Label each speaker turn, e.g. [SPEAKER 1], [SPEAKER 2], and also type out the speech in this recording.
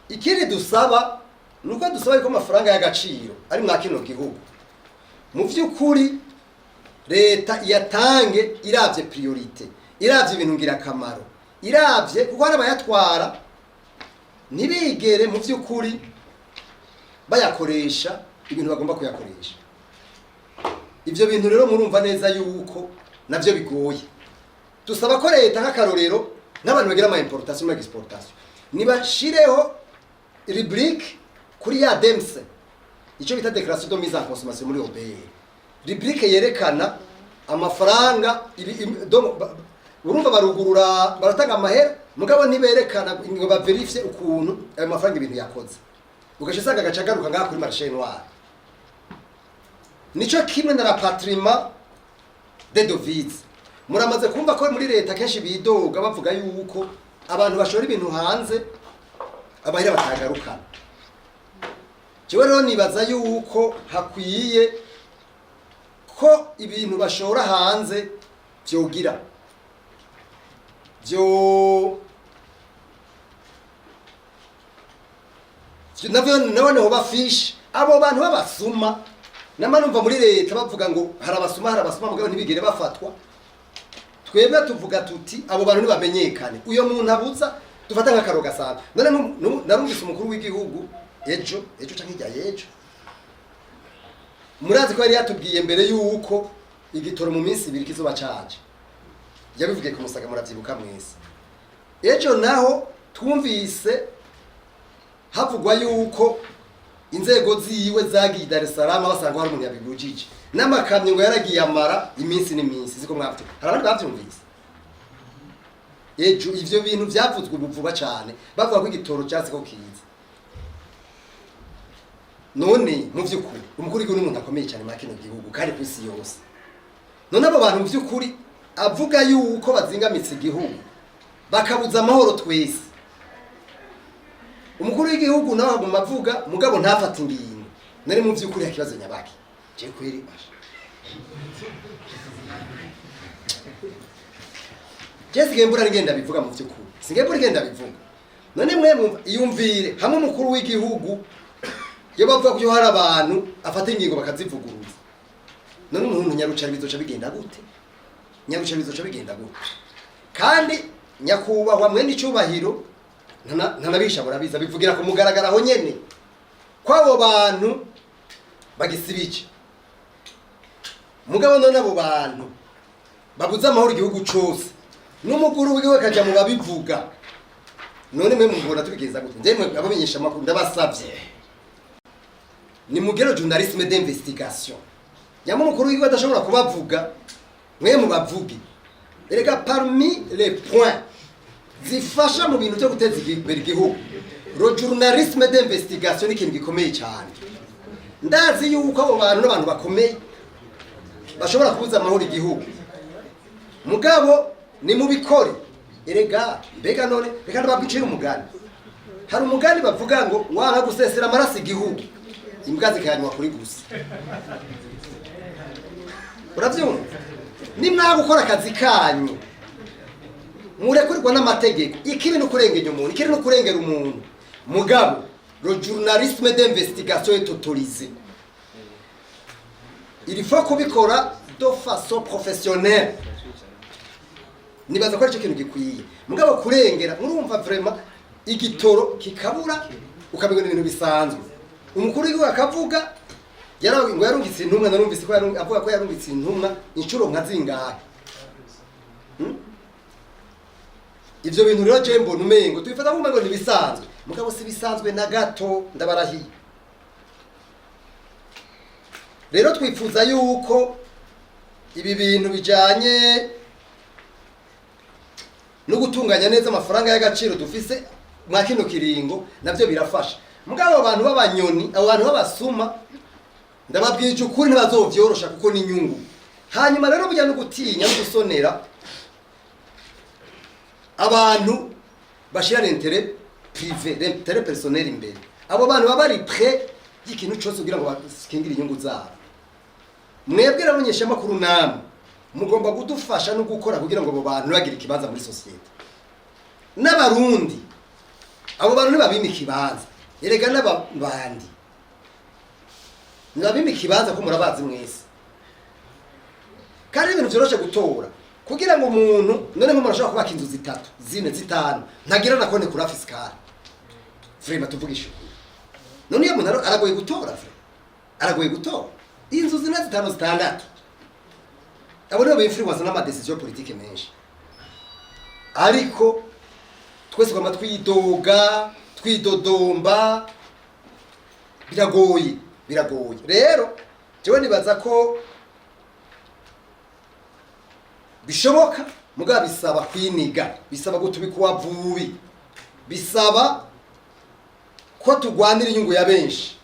[SPEAKER 1] Ikindi dusaba ni uko dusaba yuko amafaranga y'agaciro ari mwa kino gihugu, mu by'ukuri leta iyatange iravye priorité, iravye ibintu ngirakamaro, iravye kuko hari abayatwara ntibigere mu by'ukuri bayakoresha ibintu bagomba kuyakoresha. Ibyo bintu rero murumva neza yuko navyo bigoye. Dusaba ko leta, nk'akarorero, nk'abantu bagira ama importation na exportation, nibashireho rubrique kuri ya DMC, icyo bita déclaration de mise en consommation muri OBR, rubrique yerekana amafaranga donc urumva barugurura, baratanga amahera, mugabo ntiberekana ngo bavérifie ukuntu ayo mafaranga ibintu yakoze, ugaca usanga agaca agaruka ngaha kuri marché noir. Nico kimwe na rapatriement des devises. Muramaze kumva ko muri leta kenshi bidoga bavuga yuko abantu bashora ibintu hanze amahera batagarukana. Jewe rero nibaza yuko hakwiye ko ibintu bashora hanze vyogira vyo navyo nabone hoba fiche abo bantu b'abasuma. Nama numva muri leta bavuga ngo hari abasuma, hari abasuma, mugabo ntibigere bafatwa. Twebwe tuvuga tuti abo bantu ntibamenyekane. Uyo muntu abuza, dufata nk'akaro gasanzwe. None narumvise umukuru w'igihugu ejo, ejo canke hirya y'ejo, murazi ko yari yatubwiye mbere yuko igitoro mu minsi 2 kizoba caje. Yabivugiye ku Musaga, muravyibuka mwese. Ejo naho twumvise havugwa yuko inzego ziwe zagiye i Dar es Salaam, basanga hari umuntu yabibujije n'amakamyo, ngo yaragiye amara iminsi n'iminsi. Siko mwavyo? Hari abandi bavyumvise ejo? Ivyo bintu vyavuzwe ubu vuba cane, bavuga ko igitoro cyatsi ko kiza. None mu vy'ukuri umukuru w'igihugu n'umuntu akomeye cyane muri kino gihugu kandi ku isi yose. None abo bantu mu vy'ukuri avuga yuko bazingamitse igihugu, bakabuza amahoro twese, umukuru w'igihugu nawe aguma avuga mugabo ntafate ingingo. Nari mu vy'ukuri ikibazo nyabaki? Je kweri basha, je sigaye mbura ngenda bivuga. Mu vy'ukuri sigaye mbura ngenda bivuga. None mwe mwumva, iyumvire hamwe umukuru w'igihugu iyo bavuga ko hari abantu afata ingingo bakazivuguruza, none umuntu nyarucara bizoca bigenda gute? Nyarucara bizoca bigenda gute? Kandi nyakubahwa mwene icubahiro ntanabisha, murabiza, bivugira ku mugaragaro aho nyene ko abo bantu bagisibije. Mugabo none abo bantu babuze amahoro igihugu cose, n'umukuru w'igihugu akaja mu babivuga, none mwe mubona tubigenza gute? Njye mwe abamenyesha amakuru ndabasavye, ni mugero journalisme d'investigation. Nyamara umukuru w'igihugu adashobora kubavuga, mwe mubavuge. Erega parmi les points zifasha mu bintu byo guteza imbere igihugu, le journalisme d'investigation ni ikintu gikomeye cyane. Ndazi yuko abo bantu n'abantu bakomeye bashobora kubuza amahoro igihugu, mugabo ni mubikore. Erega mbega none reka ndababwicire umugani. Hari umugani bavuga ngo wanka gusesera amaraso igihugu, imbwa zikayanywa kuri gusa. Uravyumva? Nimwaba gukora akazi kanyu murekurirwa n'amategeko, ikibi ni ukurengenya umuntu, ikibi ni ukurengera umuntu. Mugabo le journalisme d'investigation est autorisé, il faut kubikora de façon professionnelle. Nibaza ko aricyo kintu gikwiye. Mugabo kurengera, murumva vraiment igitoro kikabura ukabigona ibintu bisanzwe, umukuru w'igihugu akavuga ngo yarungitse intumwa. Narumvise ko avuga ko yarungitse intumwa inshuro nka zingahe? Ivyo bintu rero je mbona umengo tubifata nk'umengo ntibisanzwe, mugabo si bisanzwe na gato, ndabarahiye. Rero twifuza yuko ibi bintu bijanye no gutunganya neza amafaranga y'agaciro dufise mwa kino kiringo navyo birafasha. Mugabo abo bantu b'abanyoni, abo bantu b'abasuma, ndababwije ukuri ntibazovyorosha kuko ni inyungu. Hanyuma rero burya no gutinya no gusonera abantu bashira l'intérêt privé, l'intérêt personnel imbere, abo bantu baba bari prêt y'ikintu cyose kugira ngo bakingire inyungu zabo. Mwebwe rero namwe mugomba kudufasha no gukora kugira ngo abo bantu ntibagire ikibanza muri société n'Abarundi. Abo bantu ntibabima ikibanza, erega n'abandi ntibabima ikibanza, ko murabazi mwese. Kandi ibintu vyoroshe gutora kugira ngo umuntu, none nk'umuntu ashobora kubaka inzu zitatu, zine, zitanu, ntagira na compte courant fiscal. Vraiment, tuvugishe ukuri, none iyo muntu aragoye gutora, vraiment aragoye gutora inzu zine, zitanu, zitandatu. Abo nibo binfluence n'ama décisions politiques menshi. Ariko twese twama twidoga, twidodomba, biragoye, biragoye. Rero jewe nibaza ko bishoboka, mugabo bisaba kwiniga, bisaba gutubika vubi, bisaba ko tugwanira inyungu ya benshi.